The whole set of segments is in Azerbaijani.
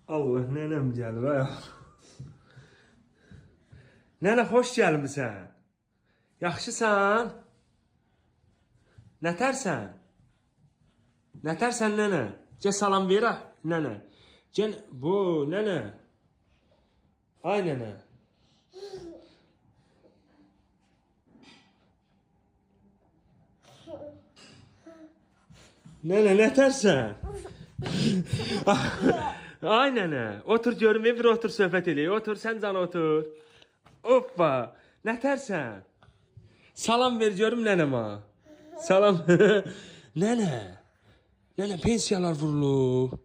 Allah, nənəm gəlir ay. Nənə, xoş gəlmisən. Yaxşısan? Nətərsən? Nətərsən nənə? Gəl salam ver ah, nənə. Gəl bu nənə. Ay nənə. Nənə, nətərsən? Ay nənə, otur görüm, bir otur söhbət eləyək. Otur, sən can otur. Hoppa, nətərsən? Salam ver görüm nənəmə. Salam. Nənə. Nənə, pensiyalar vurulub.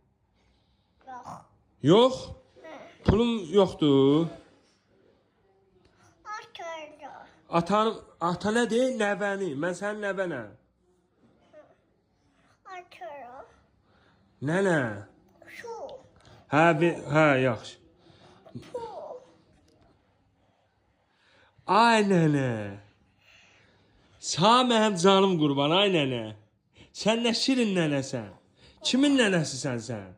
Yox. Yox? Pulum yoxdur. Atardı. Atanın, ata nədir? Nəvəni. Mən sənin nəvənəm. Atarı. Nənə. Su. Hə, bir, hə, yaxşı. Pu. Ay nənə. Sağ mənim canım qurban, ay nənə. Sən nə şirin nənəsən. Kimin nənəsisən sən?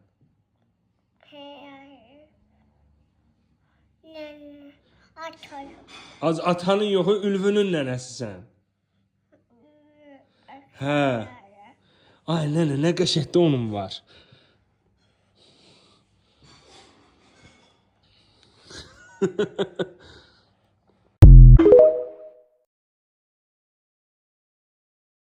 Nənə. Atarı. Az atanın yoxu, Ülvünün nənəsisən. Hə. Ay nənə, nə qəşəng donun var.